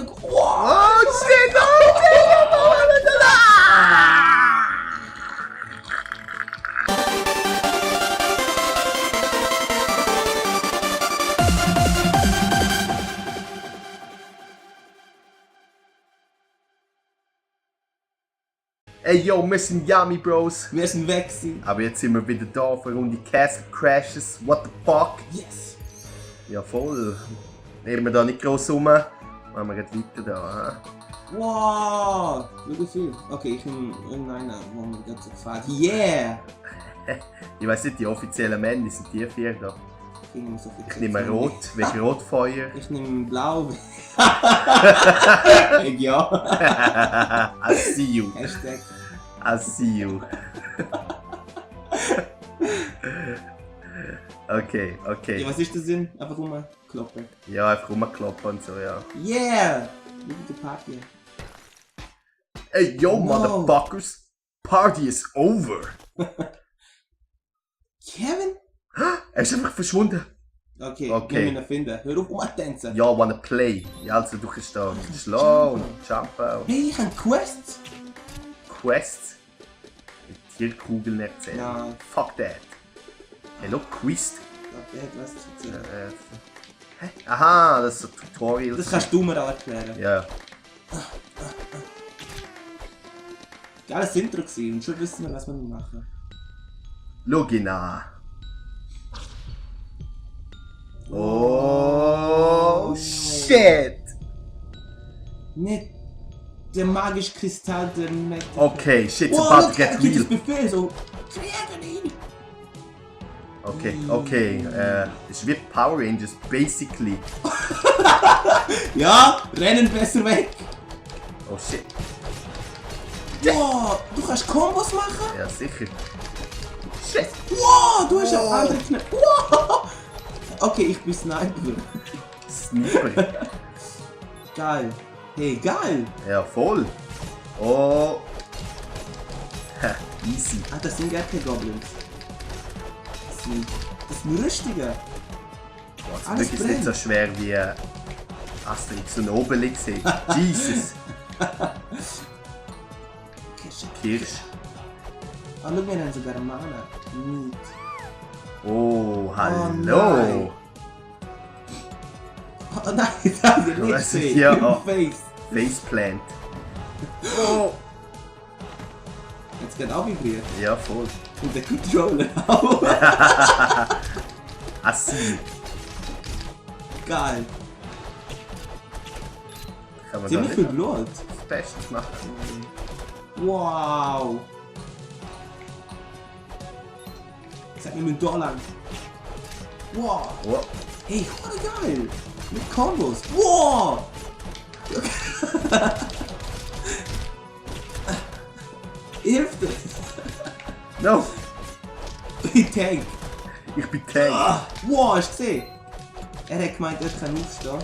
Oh shit! Ey yo, wir sind Yummy Bros. Wir sind weg gewesen. Aber jetzt sind wir wieder da für eine Runde Castle Crashes. What the fuck? Yes! Ja voll. Nehmen wir da nicht gross rum. Machen wir gleich weiter da. Wow! Wie viel? Okay, ich nehme irgendeinen, wo mir gerade so gefällt. Yeah! Ich weiss nicht, die offiziellen Männer sind die vier da. Ich nehme so viel. Ich nehme Rot, wegen Rotfeuer. Ich nehme Blau. Ja. I see you. Hashtag. I see you. Okay, okay. Ja, was ist der Sinn? Einfach rumkloppen. Ja, einfach rumkloppen und so, ja. Yeah! Wie die Party. Ey, yo, No. motherfuckers! Party is over! Kevin? Er ist einfach verschwunden. Okay, Okay. wir müssen ihn finden. Hör auf, rumtanzen. Ja, wanna play. Ja, also du kannst da schlagen und jumpen und Hey, ich habe Quests. Quests. Mit Tierkugeln erzählen. Nein. Fuck that. Hello, Quest. Okay, was zu erzählen. Hä? Aha, das ist so Tutorials. Das kannst du mir auch erklären. Ja. Geiles Intro gewesen und schon wissen wir, was wir machen. Schau ihn an. Oh, shit! Nicht der magische Kristall, der Metal. Okay, shit's Oh, about to look, get gibt real. es Befehl, so. Triangle. Okay, okay. Es ist wie Power Rangers, basically. Ja, rennen besser weg. Oh shit. Wow, du kannst Kombos machen? Ja, sicher. Shit! Wow, du hast einen anderen Knopf. Wow. Okay, ich bin Sniper. Sniper. Geil. Hey, geil. Ja, voll. Oh. Ha, easy. Ah, das sind gar keine Goblins. Das sind Rüstige. Boah, zum Alles Glück ist nicht so brennt. schwer wie Asterix und Obelix. Hey. Jesus. Kirsch. Ah, schau, wir haben sogar einen Mana. Neat. Oh, hallo. nein. Oh nein, das habe ich nicht Was ist gesehen. hier? Im Oh. Face. Faceplant. Oh. Jetzt geht auch vibriert. Ja, voll. Und der Controller auch. Assi. Geil. Kann man da Ziemlich nicht viel Blut. das Beste machen? Wow. Sag mir mit Dollar. Wow. Oh. Hey, voll geil. Mit Kombos. Wow. Hilft es. No. Ich Tank. Ich bin Tank. Ah, wow, hast du gesehen? Er hat gemeint, er kann aufstehen.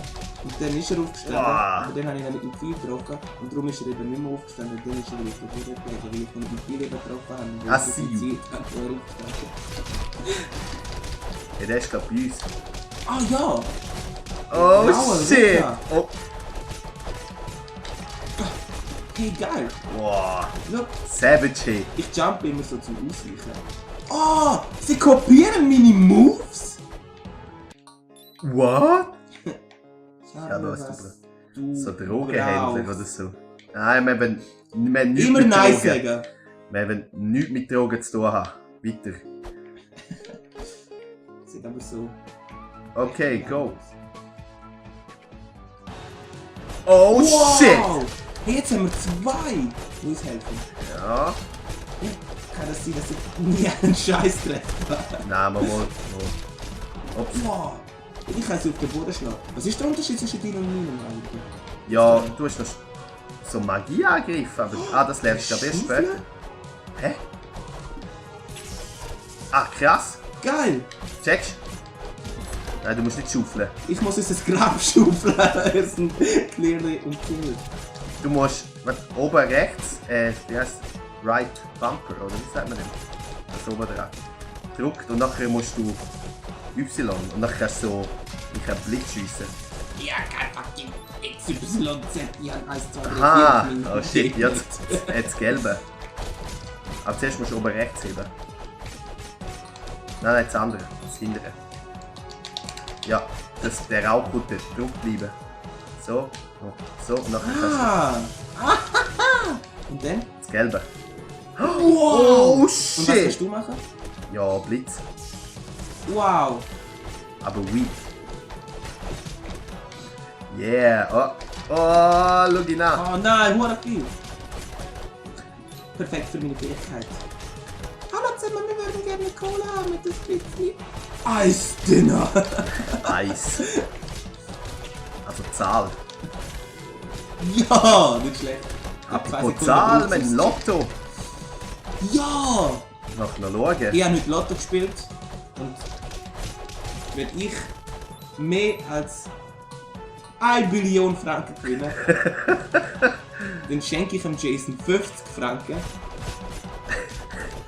Und dann ist er aufgestanden. Wow. Aber dann habe ich ihn mit dem Pfeil getroffen. Und darum ist er eben nicht mehr aufgestanden. Dann ist er wieder durchgelegt, weil ich ihn mit dem Pfeil eben getroffen habe. Und Ah, so sie. viel Zeit hat, wo er aufgestanden Ja, der ist gerade bei uns. Ah ja! Oh Blaue shit. Rucker. Oh. Hey, geil! Wow. Look, Savage, hey. ich jump immer so zum Ausweichen. Oh! Sie kopieren meine Moves? What? Schau, Ja, das was ist du so Drogenhändler brauchst. oder so. Nein, wir wollen nichts Immer mit Nein Drogen. sagen. Wir wollen nichts mit Drogen zu tun haben. Weiter. Sieht aber so. Okay, go. Oh Wow. shit! Hey, jetzt haben wir zwei! Die uns helfen. Ja. Kann das sein, dass ich nie einen Scheiß treffe? Nein, mal. Ups. Wow! Ich kann sie auf den Boden schlagen. Was ist der Unterschied zwischen dir und meinem eigentlich? Ja, du hast noch so Magie angegriffen, aber das lernst du ja erst Schaufeln? später. Hä? Ah, krass. Geil! Checkst? Nein, du musst nicht schaufeln. Ich muss jetzt ein Grab schaufeln. Wir sind clearly umzingelt. Du musst oben rechts, wie heißt Right Bumper, oder wie sagt man denn? Das oben dran. Drückt und nachher musst du Y und dann kannst du so mit einem Blick schiessen. Ja, kein fucking XYZ. Ich habe 1, 2, 3, 4. Aha! Oh shit, jetzt gelbe. Aber zuerst musst du oben rechts heben. Nein, das andere. Das hintere. Ja, der Rauch wird dort drauf bleiben. So. So, und nachher kannst du... Und dann? Das gelbe. Wow! Oh shit! Und was kannst du machen? Ja, Blitz. Wow! Aber weak. Yeah! Oh, schau ihn an! Oh nein, hure viel! Perfekt für meine Fähigkeit. Hallo zusammen, wir würden gerne Cola haben mit das bisschen Eis-Dinner. Eis. Also Zahl. Ja, nicht schlecht. Apropos Zahl, mein Lotto. Ja! Noch schauen. Ich habe heute Lotto gespielt und wenn ich mehr als 1 Billion Franken gewinne, dann schenke ich dem Jason 50 Franken.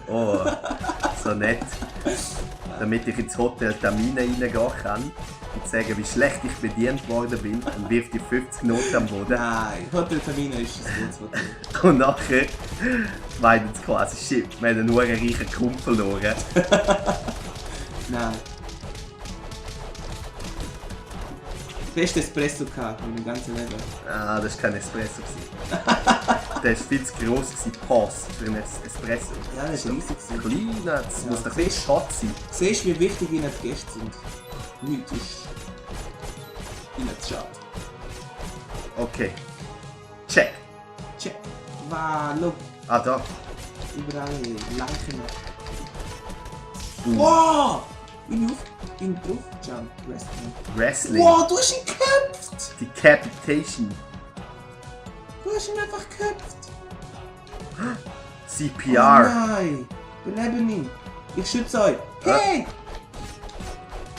Oh, so nett. Damit ich ins Hotel Tamina reingehen kann und sagen, wie schlecht ich bedient worden bin und wirf die 50 Noten am Boden. Nein, Hotel Tamina ist ein gutes Hotel. Und nachher meinen sie quasi, shit, wir haben nur einen reichen Kumpel verloren. Nein. Beste Espresso gehabt in meinem ganzen Leben. Ah, das war kein Espresso. Der war viel zu gross, Pass für einen Espresso. Ja, das war riesig. Kleiner, das muss doch ein Shot sein. Siehst du, wie wichtig ihnen die Gäste sind? Nichts ist ihnen zu schade. Okay. Check. Check. Wow, look. Ah, da. Überall Leichen. Wow! Bin drauf jump. Wrestling. Wrestling. Wow, du hast ihn geköpft! Decapitation. Du hast ihn einfach geköpft! CPR. Oh nein! Belebe ihn! Ich schütze euch! Hey!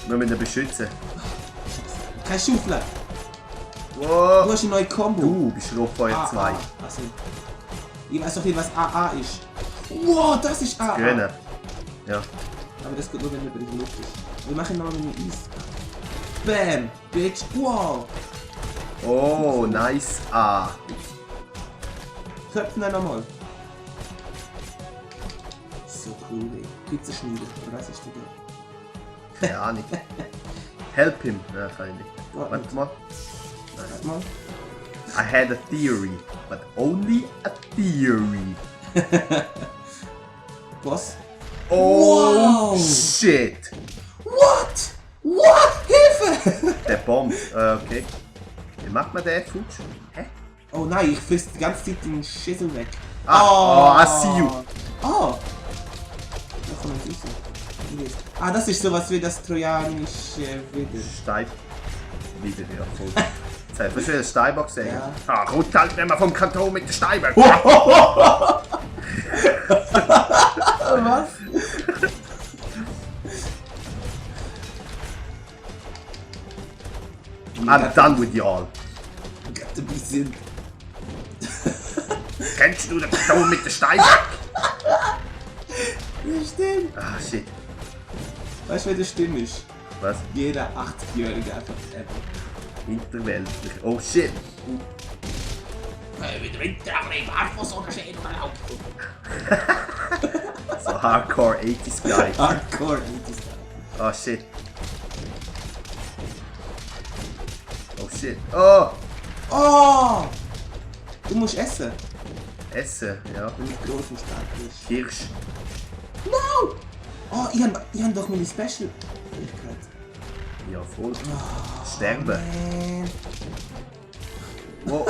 Wir müssen ihn beschützen. Kein Schaufel! Wow. Du hast eine neue Combo! Du bist Rohfeuer 2. Also, ich weiß doch nicht, was AA ist. Wow, das ist AA! Grüne. Ja. Aber das geht nur, wenn er über die Luft ist. Wir machen noch eine Eis. Bam! Bitch! Wow! Oh, nice. Ah. Köpfen ihn nochmal. So cool, ey. Pizzaschneider, oder was ist der? Keine Ahnung. Help him. Nein, kann ich nicht. Warte Warte mal. Warte mal. I had a theory, but only a theory. Was? Oh, Wow. shit. What? What? Hilfe! Der Bomb. Okay. Wie macht man den Futsch? Hä? Oh nein, ich friss die ganze Zeit den Schissel weg. Ah, I see you. Oh! Da kann man sicher. Ah, das ist sowas wie das trojanische Wider. Stein. Wieder, ja, voll. Jetzt hast du wieder Steinbock gesehen? Ja. Ah, gut halt nicht mehr vom Kanton mit der Steinbock. Was? I'm done with y'all. Got ein bisschen. Kennst du den Kanton mit der Steinbock? Ja, stimmt. Ah, shit. Weißt du, wer das Stimme ist? Was? Jeder 80-Jährige einfach ever. Hinterweltlich. Oh, shit. Wieder Winter, aber ich war von so einer Schäden erlaubt. So Hardcore 80s Guy. Hardcore 80s. Oh, shit. Oh, shit. Oh! Oh! Du musst essen, Essen, ja. wenn du groß und stark bist. Kirsch. No! Oh, ich hab doch meine Special-Fähigkeit. Ja, voll. Sterben. Man. Wow.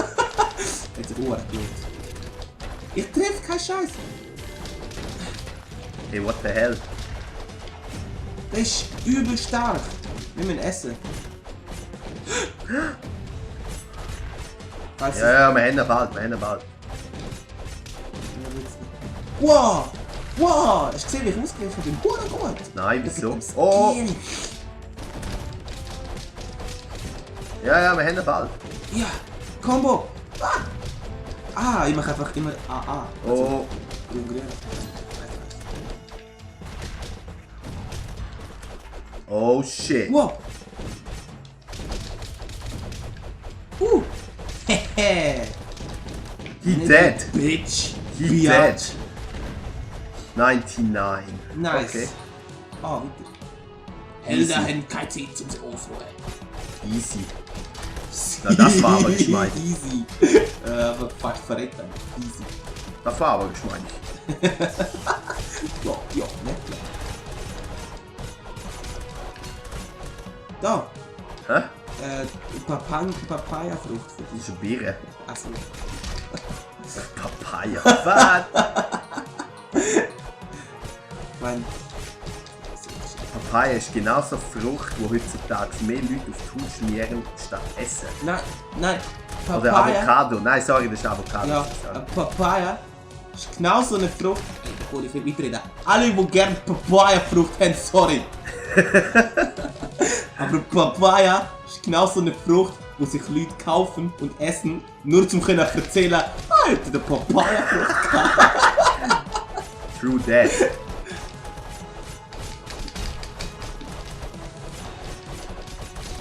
Jetzt Ruhe, gut. Ich triff keinen Scheiß. Hey, what the hell? Der ist übel stark. Wir müssen essen. Falls Ja, ja, wir haben ihn bald, wir haben ihn bald. Wow! Wow! Hast du gesehen, wie ich ausgegriffen bin? Gut. Nein, Da wieso? gibt es Oh! Skill. Ja, ja, wir haben ihn bald. Ja! Combo! Ah! Ich mache einfach immer AA. Oh! Grün. Oh shit! Wow! He dead. Bitch. He dead. 99. Nice. Okay. Ah, bitte. Helden haben keine Zeit zum sich aufruhen. Easy. Na, das war aber geschmeidig. Easy. Aber fast verreckt dann. Easy. Das war aber geschmeidig. Ja, nicht klar. Da. Hä? Papaya-Frucht für Das dich. ist eine Beere. Achso. Papaya. Was? Mein. Papaya ist genauso eine Frucht, die heutzutage mehr Leute auf die Haut schmieren, statt essen. Nein. Oder Avocado. Nein, sorry, das ist Avocado. Ja, Papaya ist genau so eine Frucht. Ey, da kann ich viel mitreden. Alle, die gerne Papaya-Frucht haben, sorry. Aber Papaya ist genau so eine Frucht, die sich Leute kaufen und essen, nur zum können erzählen, Alter, der Papaya-Frucht gehabt. True that.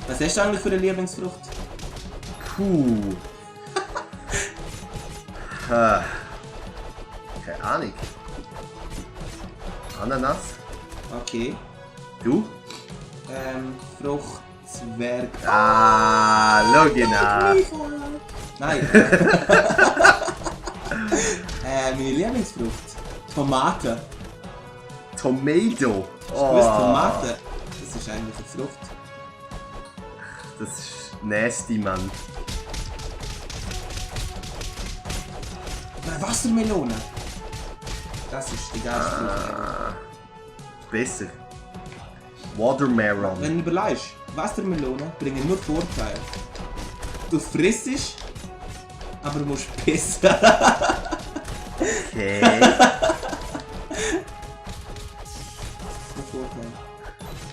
Was hast du eigentlich für eine Lieblingsfrucht? Puh. Keine Ahnung. Ananas. Okay. Du? Frucht, Zwerg. Ah, schau genau. Nein. Meine Lieblingsfrucht. Tomate. Tomato. Du weißt, Tomate, das ist eigentlich eine Frucht. Das ist nasty, Mann. Eine Wassermelone. Das ist die geilste Frucht. Besser. Watermelon. Wenn du überlegst, Wassermelonen bringen nur Vorteile. Du frisst, aber musst pissen. Okay. Nur Vorteile.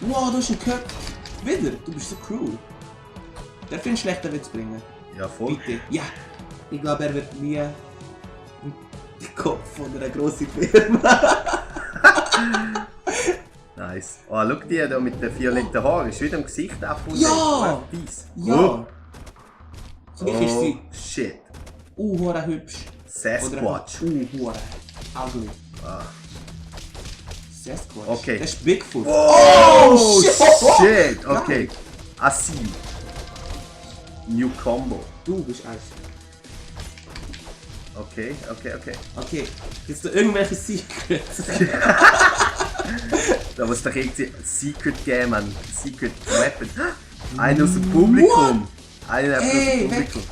Wow, du hast einen Köpf. Wieder, du bist so cool. Darf ich einen schlechten Witz bringen? Ja, voll. Bitte. Ja. Ich glaube, er wird nie den Kopf von einer grossen Firma. Nice. Oh, schau die da mit den violetten Haaren. Ist wieder im Gesicht abgefunden. Ja! Weiss. Ja! Oh. Vielleicht ist sie Shit. hure hübsch. Sasquatch. Hure ugly. Ah. Sasquatch. Okay. Das ist Bigfoot. Oh, shit. shit. Okay. I see. New combo. Du bist Eis. Okay. Okay, gibt's da irgendwelche Secrets? Da muss doch irgendwie Secret geben, Mann. Secret Weapon. Einer aus dem Publikum. Einer aus dem Publikum.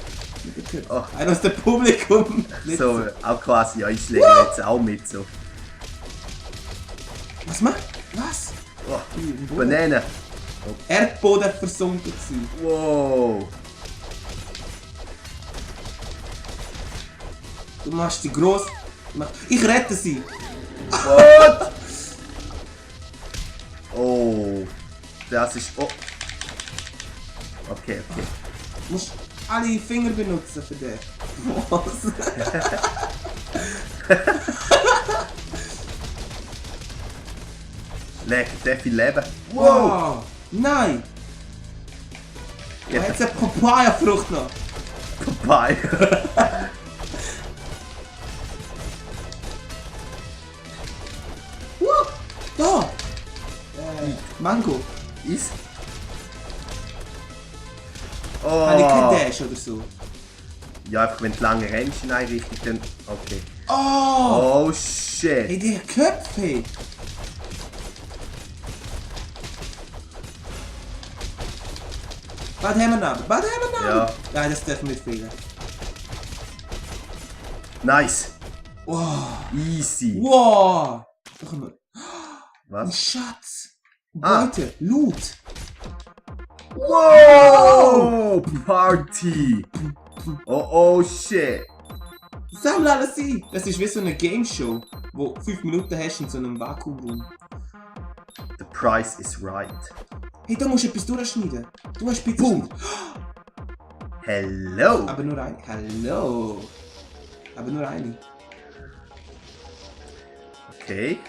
Oh. Einer aus dem Publikum. Nicht So, auch quasi, ja, ich schläge jetzt auch mit so. Was macht? Was? Oh, Banane. Erdboden versunken gewesen. Wow. Du machst die gross. Ich rette sie. What? Oh. Das ist... Oh. Okay. Du musst alle Finger benutzen für den. Was? Leck, der viel Leben. Wow! Nein! Ja. Jetzt eine Papaya-Frucht noch. Bye. Da! Mango. Is. Habe ich keinen Oh. Dash oder so? Ja, einfach wenn du lange rennst in eine Richtung, dann... Okay. Oh! Oh shit. Hey, die Köpfe! Was haben wir noch? Ja. Nein, das darf nicht fehlen. Nice. Wow! Easy. Wow! Doch mal. Ein Was? Schatz! Ah. Leute, Loot! Wow! Party. Oh shit. Sammle alles ein! Das ist wie so eine Game Show, wo 5 Minuten hast in so einem Vakuumraum. The price is right. Hey, da musst du etwas durchschneiden. Du hast Pizza. Boom. Hello. Aber nur eine. Hallo! Aber nur eine. Okay.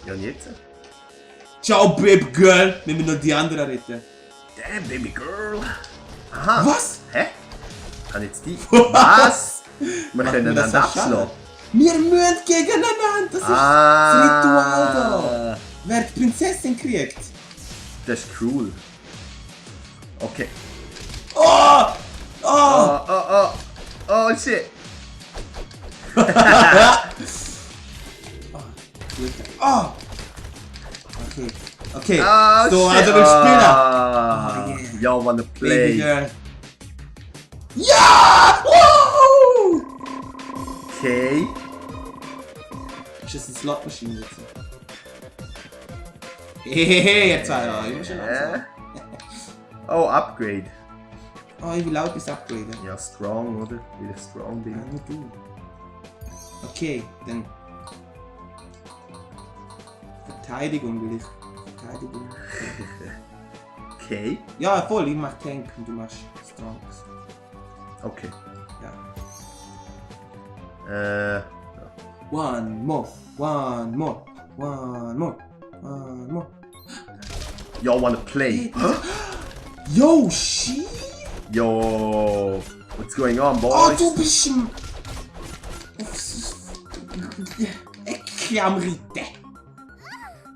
Ja und jetzt? Ciao, Baby Girl! Wir müssen noch die anderen retten. Damn, baby girl. Aha. Was? Hä? Kann jetzt die... Was? Wir Macht können mir das dann so schade? abschlagen. Wir müssen gegeneinander! Das ist das Ritual da! Wer die Prinzessin kriegt! Das ist cool. Okay. Oh! Oh! Oh, oh, oh. Oh, shit. Oh! Okay. Okay. Oh, So, shit. also wir spielen! Ah, Oh, yeah. Y'all wanna Baby play. girl. Ja! Woo! Okay. Ist das eine Slot-Maschine jetzt? Hehehe, jetzt ja, immer schon langsam. Oh, Upgrade. Oh, wie laut ist Upgrade? Ja, strong, oder? Weil ich strong Ja, bin. nur du. Okay, dann. Verteidigung will ich. Verteidigung. Okay. Ja, voll, ich mach Tank und du machst Strongs. Okay. Ja. One more, one more, one more, one more. Y'all wanna play. Yo, shit! Yo. What's going on, Oh, boys? du bist ein... Eklamrite.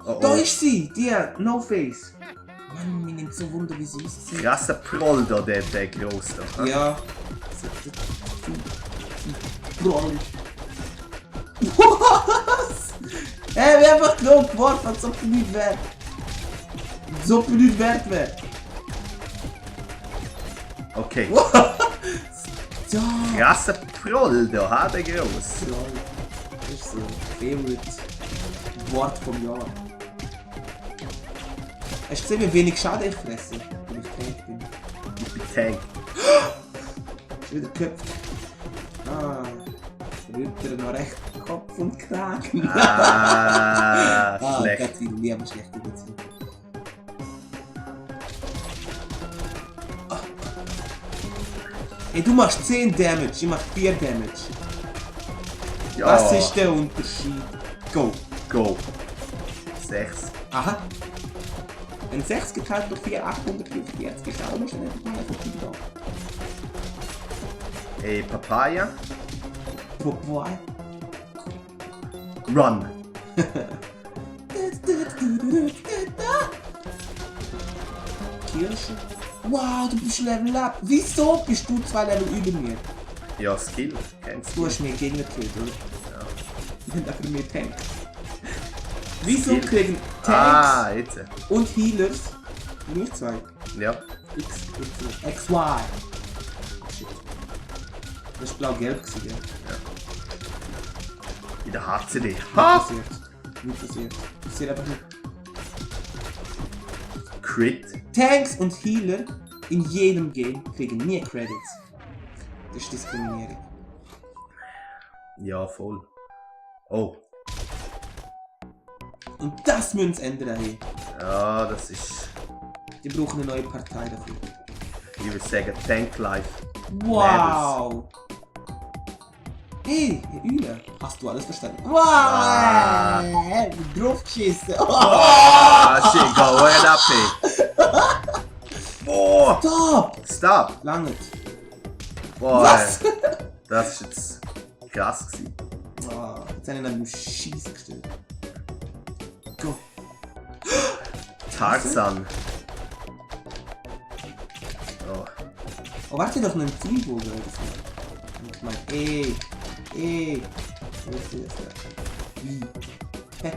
Oh, Da oh. ist sie, die No Face. Mann, mir nimmt so Wunder, wie süß sie ist. Krasser Proll da, der Gross da. Ja. Proll. Was? Hey, wir haben einfach genug geworfen, als ob du nicht wert. Als ob du nicht wert wär. Okay. Ja. Krasser Proll da, ha, der Gross. Proll. Das ist so Favorite Wort vom Jahr. Hast du gesehen, wie wenig Schaden ich fresse? Weil ich Tank bin. Ich bin Tank. Ist wieder geköpft. Ah. Rührt er noch recht Kopf und Kragen. Ah, schlecht. Gott, wie lieb, schlecht überziehen. Hey, du machst 10 Damage, ich mach 4 Damage. Ja. Was ist der Unterschied? Go. Go. 6. Aha. Wenn 6 geteilt durch 4, 845 ist auch nicht einfach mal effektiv da. Ey, Papaya. Vorbei. Run. Kirsche. Wow, du bist Level up. Wieso bist du 2 Level über mir? Ja, Skill. Kennst Du du? hast mir Gegner gekillt, oder? Ja. Ich bin dafür mehr Tank. Wieso Skill. kriegen Tanks Ah, jetzt. und Healers nicht 2? Ja. X, Y, X, Y. Shit. Das war blau-gelb gewesen, gell? In der HCD. Nicht Ha! passiert. Nicht passiert. Passiert einfach nicht. Crit. Tanks und Healer in jedem Game kriegen nie Credits. Das ist Diskriminierung. Ja, voll. Oh. Und das müssen sie ändern, hey. Ja, das ist... Die brauchen eine neue Partei dafür. Ich würde sagen, Tank Life. Wow! Hey, Eule, hast du alles verstanden? Wow! Ah. Draufgeschissen! Ah, shit, go right up here. Oh! Stop! Stop! Lange. Boah, Was? das ist jetzt krass gewesen. Oh, jetzt haben wir einen Scheiß gestellt. Go! Tarzan. Oh. Oh, warte doch einen Zielbogen oder so. Ich mein, ey! Wie? Hä?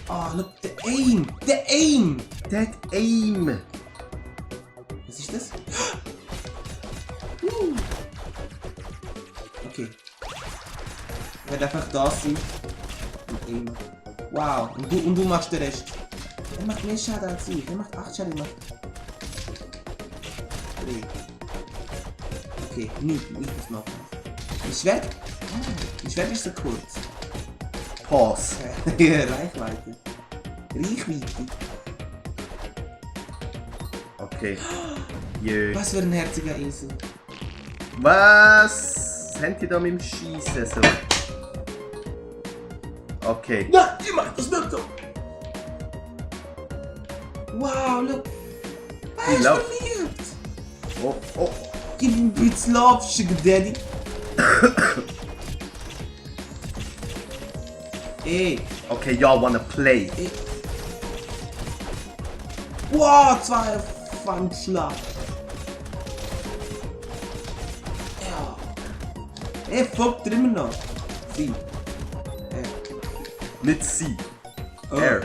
Oh, look, the aim! The aim! That aim! Was ist das? Okay. Ich werde einfach da sein. Und aimen. Wow. Und du machst den Rest. Er macht mehr Schaden als ich. Er macht 8 Schaden. Ich mach 3. Okay, nicht das machen. Mein Schwert? Mein Schwert ist so kurz. Pause. Reichweite. Reichweite. Okay. Jö. Was für ein herziger Esel. Was? Sind die da mit dem Schießen so? Okay. Nein, ihr macht das nicht so. Wow, look. Er ist lauf. verliebt. Oh, oh. Gib ihm ein bisschen Love, Sugar Daddy. Ey. Okay, y'all wanna play. Ey. Wow, 2 auf einen Schlag. Ja. Ey, folgt immer noch. Sie. Nicht sie. Oh. Er.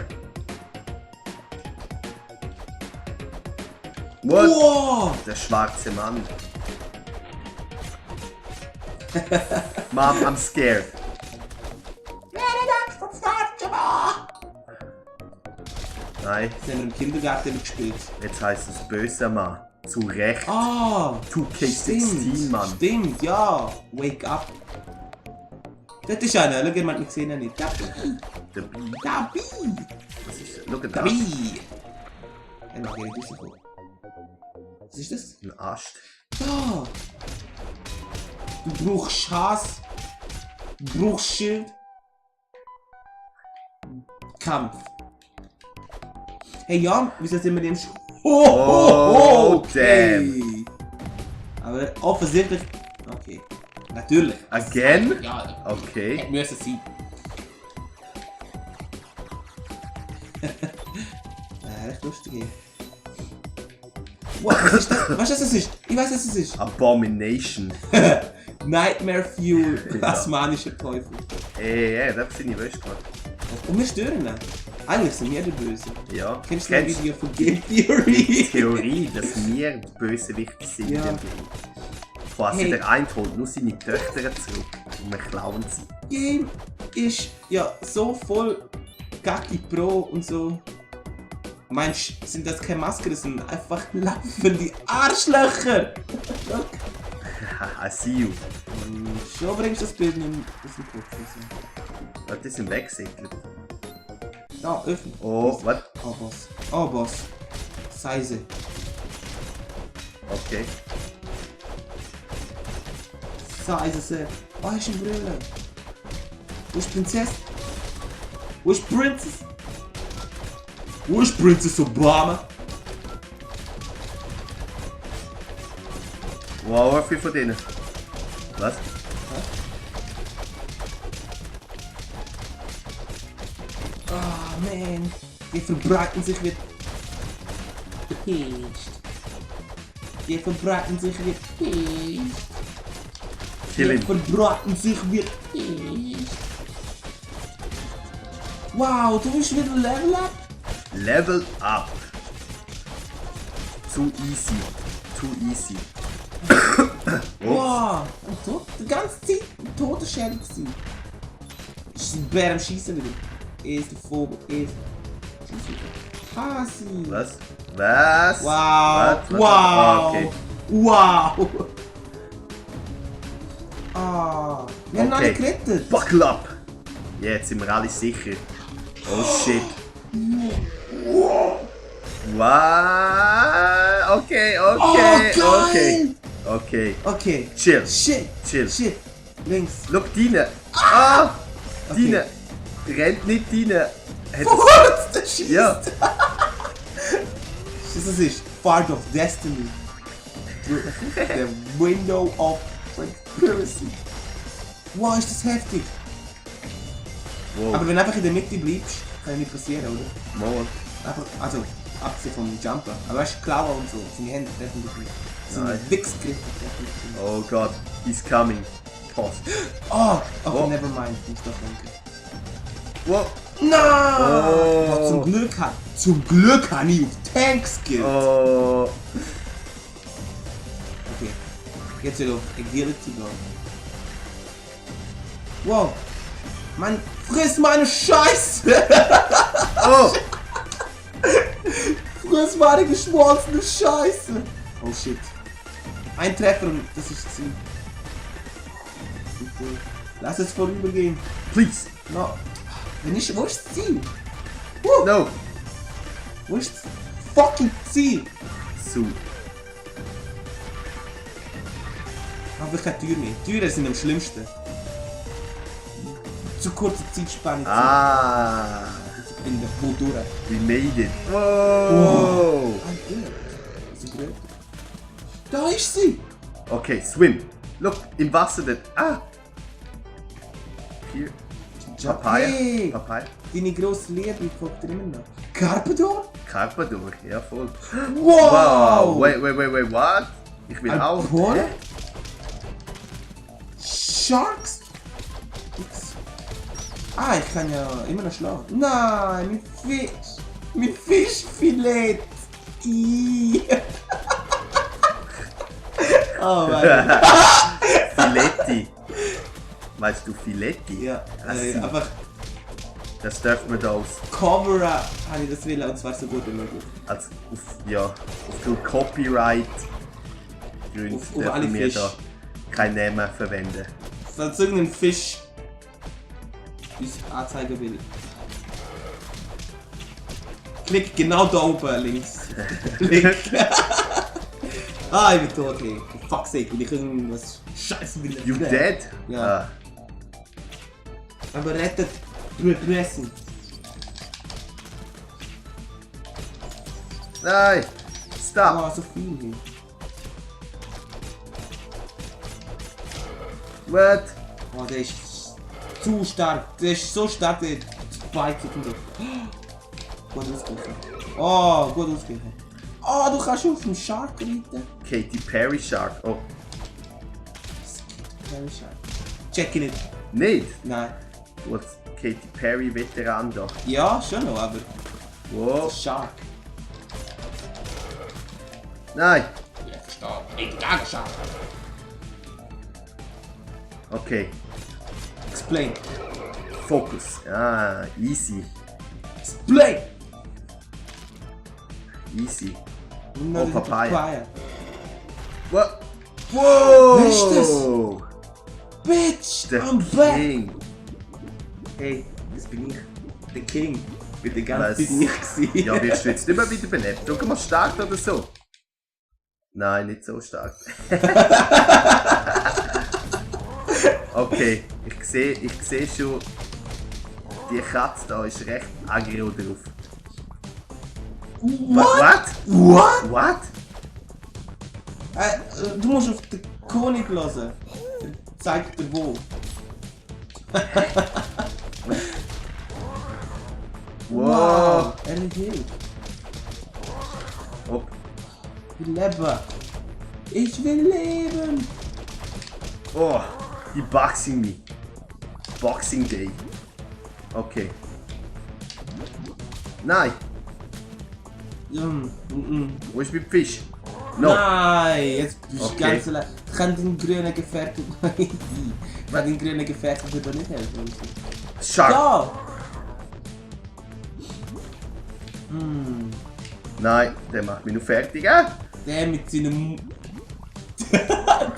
What? Wow. Der schwarze Mann. Mom, I'm scared. Nein, Das haben wir im Kindergarten gespielt. jetzt heißt es böser Mann. Zu Recht. Ah, 2K16, Mann. Stimmt, ja. Wake up. Das ist einer, schau, man gesehen ihn nicht. Gabi. Der Bi. Gabi. Was ist das? Schau da. Gabi. Er mag ja nicht rauskommen. Was ist das? Ein Ast. Da. Du brauchst Hass. Du brauchst Schild. Kampf. Hey Jan, wieso sind wir im Oh, okay. Aber offensichtlich. Okay. Natürlich. Again? Ja, Okay. hätte müssen sein. Recht lustig hier. Wow, was ist das? Weißt du, was das ist? Ich weiß, was es ist. Abomination. Nightmare Fuel, Ja. tasmanischer Teufel. Ey, das sind die Wäsche gemacht. Und wir stören ihn. Eigentlich sind wir die Böse. Ja. Kennst du das Video von Game Theory? Theorie, dass wir die Bösewichte sind? Ja. Quasi Hey. der eine holt nur seine Töchter zurück und wir klauen sie. Game ist ja so voll Gacki Pro und so. Meinst du, sind das keine Masken, das sind einfach laufende Arschlöcher? I see you. Und schon bringst du das Bild nicht aus dem Kopf. Also. Oh, die sind weggesäckelt. Ja, öffnen. Oh, was? Oh, Boss. Oh, Boss. Size. Okay. Size, sehr. Oh, ist ein Brille. Wo ist Prinzessin? Wo ist Princess? Wo ist Princess Obama? Wow, viel von denen. Was? Ah, man. Die verbreiten sich wie Pest. Die verbreiten sich wie Pest. Kill Die him. verbreiten sich wie Pest. Wow, du bist wieder Level Up? Level up. Too easy. Too easy. Wow, und tot, die ganze Zeit ein Totenschädel gewesen. Ist ein Bär am Schießen wieder. Esel, Vogel, Esel. Hasi. Was? Was? Wow, Was? wow, Ah, okay. wow. Ah, wir haben alle Okay. gerettet. Buckle up! Jetzt sind wir alle sicher. Oh shit. Wow. Okay, Oh, okay, geil. okay. Okay. Okay. Chill. Shit. Chill. Shit. Links. Look, Dine. Ah! Okay. Dine. Rennt nicht Dine. Hat What? Der schießt. Ja. Das ist Part of Destiny. The Window of Transparency. Wow, ist das heftig. Wow. Aber wenn du einfach in der Mitte bleibst, kann ja nicht passieren, oder? Mal. Einfach, also, abgesehen vom Jumper. Aber weißt du, Klauen und so, seine Hände treffen dich nicht. Seine Nein. Wichsgriffe treffen dich nicht. Oh Gott. He's coming. Post. Oh, okay, Oh. never mind. Muss doch denken. Wow. Nein! Oh. Oh, zum Glück habe ich auf Tanks gekillt. Oh. Okay, jetzt wieder auf Agility gehen. Wow! Mann, friss meine Scheiße! Oh. Friss meine geschmolzene Scheiße! Oh shit. Ein Treffer und das ist das Ziel. Okay. Lass es vorübergehen. Please. No. Wo ist das Ziel? No. Wo ist das fucking Ziel? So. Aber keine Tür mehr. Türen sind am schlimmsten. Zu kurze Zeitspanne. Ah. In der Motor. We made it. Wow. Da ist sie! Okay, swim. Look, im Wasser dort. Ah! Hier. Papaya. Hey, Papaya. deine grosse Liebe guckt dir immer noch. Carpador? Carpador, ja voll. Wow! Wait, what? Ich will Ein auch. Porn? Hä? Sharks? Ups. Ah, ich kann ja immer noch schlagen. Nein, mein Fisch. Mein Fischfilet. Ih. Oh mein. Filetti. Weißt du Filetti? Ja, Also, einfach das dürfen wir da aus. Cover habe ich das will und zwar so gut wie möglich. Also aufgrund Copyright Gründen Auf dürfen alle wir Fische. da keinen Namen verwenden. Falls irgendein Fisch uns anzeigen will. Klick genau da oben links. Klick. Ah, ich bin tot, hey. For fuck's sake, will ich irgendwas Scheiße will. You dead? Ja. Ah. Aber rettet Brüssen. Nein! Stop! Ah, so viel hier. What? Oh, der ist zu stark. Der ist so stark, der spiked und so. Gut ausgewichen. Oh, gut ausgewichen. Oh, du kannst auf dem Shark reiten. Katy Perry Shark. Oh, Very shark. Check it. nicht? Nein. Was? Katy Perry Veteran da. Ja, schon noch, aber Wow. Shark. Nein! Ja, verstehe. Ich sage Shark. Okay. Explain. Focus. Ah, easy. Explain! Easy. No, Papaya. What? Wow! Wer ist das? Bitch, Der I'm back! King. Hey, das bin ich. Der King. Bin die Was? ganze Zeit ich gewesen. Ja, wirst du jetzt nicht mehr wieder belebt? Schau mal stark oder so. Nein, nicht so stark. Okay, ich sehe schon, die Katze da ist recht aggro drauf. What? What? What? Du musst auf den König hören. Der zeigt dir wo. Wow. Er hilft. Oh, Ich lebe. Ich will leben. oh, die Boxing me. Boxing Day. Okay. Nein, wo ist mein Fisch? No. Nein, jetzt bist du Okay. ganz allein. Ich kann den grünen Gefährten. Ich kann den grünen Gefährten würde nicht helfen. Shark. Ja! Nein, der macht mich nur fertig. Der mit seinem.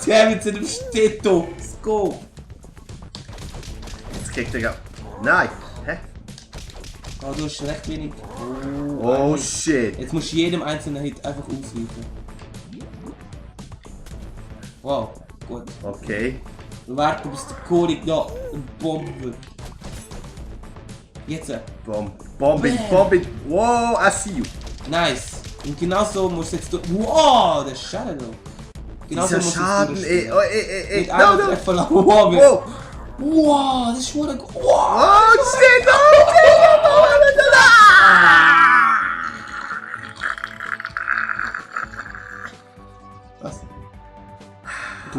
Der mit seinem Stethoskop. Jetzt kriegt er gar. Nein. Hä? Oh, du hast recht wenig. Oh nein. shit. Jetzt musst du jedem einzelnen Hit einfach ausweichen. Wow, gut. Okay. Warte, bis der Kolik da eine Bombe wird. Jetzt. Bomb it. Wow, I see you. Nice. Und genau so musst du jetzt durch. Wow, der Schaden da. Genau so Dieser musst du Schaden, jetzt ey. Oh, ey. Mit No, einem no. Treffer lang. Wow, Wow. wow, das ist wohl. Wow. Oh shit. Oh, Was?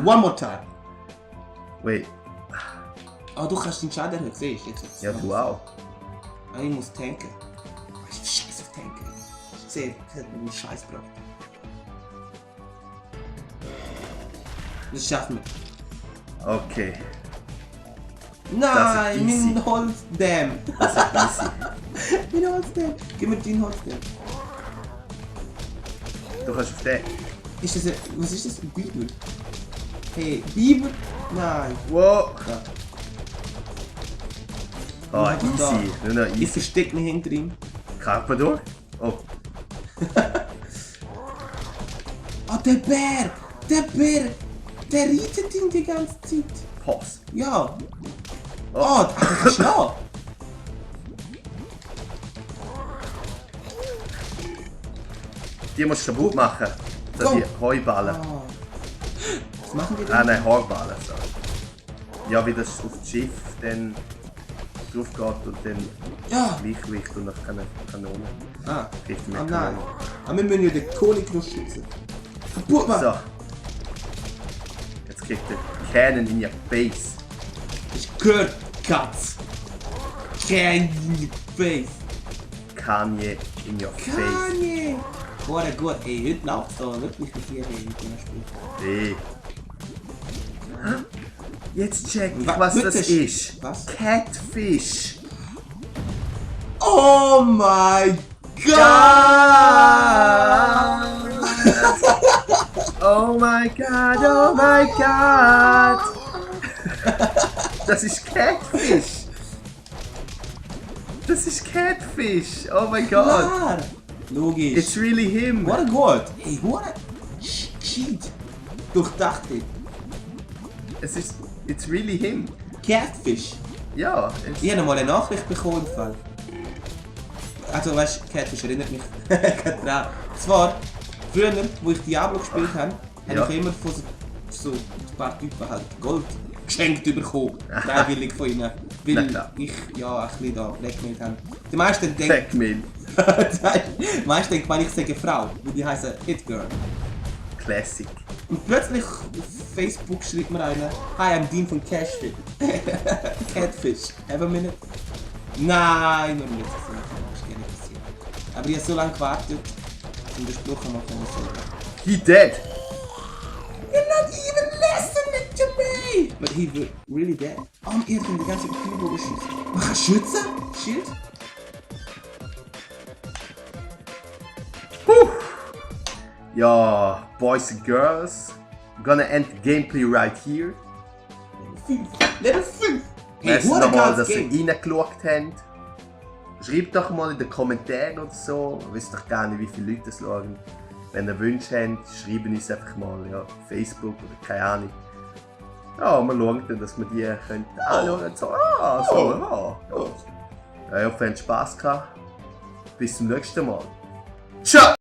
One more time. Wait. Oh, du kannst den Schaden erhöhen, siehst du jetzt? Ja, du auch. Ah, ich muss tanken. Ich bin scheiße auf tanken. Ich sehe, das hat mir einen Scheiß gebracht. Das schaffen wir. Okay. Nein, easy. mein Holzdämm. Das ist easy. Mein Holzdämm. Gib mir deinen Holzdämm. Du kannst auf den. Ist das ein, was ist das? Ein Biber? Hey, Biber? Nein. Wow. Ja. Oh, einfach da. easy. Nur noch Ich easy. versteck mich hinter ihm. Carpador? Oh. Oh, der Bär! Der Bär! Der reitet ihn die ganze Zeit. Pause. Ja. Oh, der kann schlagen. Die musst du kaputt machen. So Go. die Heuballen. Ah. machen die denn? Ah nein, Horballen. So. Ja, wie das auf das Schiff dann drauf geht und dann Ja! Gleichgewicht und nach Kanone. Ah, Richtig mit nein. Kanone. Aber wir müssen ja den Kohlegruss schützen. Kaputt machen! So. Jetzt kriegt der Cannon in your face. Ich gehört, Katz! Can you face? Kanye in your face. Kanye! Gut, ey, heute läuft's aber wirklich mit dir reden mit dem Spiel. Hey. Jetzt check ich, Wa- was das bitte ist. was? Catfish. Oh my God! Oh my God, oh my God. Das ist Catfish. Das ist Catfish. Oh my God. Klar! Logisch. It's really him. What a God! Ey, what a cheat! Durchdachte. It's really him. Catfish. Ja, Ich habe mal eine Nachricht bekommen im Fall. Also weißt du, Catfish erinnert mich gerade dran. Zwar, früher, wo ich Diablo gespielt habe, Ja. habe ich immer von so ein paar Typen halt Gold geschenkt bekommen. Freiwillig von ihnen. Na Weil klar. ich ja ein bisschen da blackmailt habe. Die meisten denken, Blackmail. die meisten denken, weil ich sage Frau, weil die heißen It Girl. Classic. Und plötzlich auf Facebook schreibt mir einer, hi, I'm Dean von Cashfish. Catfish. Have a minute? Nein, noch nicht. Das ist gar nicht passiert. Aber ich habe so lange gewartet, um den Spruch einmal zu sagen. He dead. You're not even listening to me! But he really dead. Oh, ihr könnt die ganze Keyboard schießen. Man kann schützen? Schild? Ja, boys and girls. I'm gonna end the gameplay right here. Level 5! Hey, Merci what a nochmal, geiles dass ihr Game! reingeschaut habt. Schreibt doch mal in den Kommentaren oder so. Ich weiß doch gar nicht, wie viele Leute das schauen. Wenn ihr Wünsche habt, schreibt uns einfach mal, ja, auf Facebook oder keine Ahnung. Ja, wir schauen dann, dass wir die könnt anschauen. So, ja. Ja, ich hoffe, ihr habt Spass gehabt. Bis zum nächsten Mal. Ciao!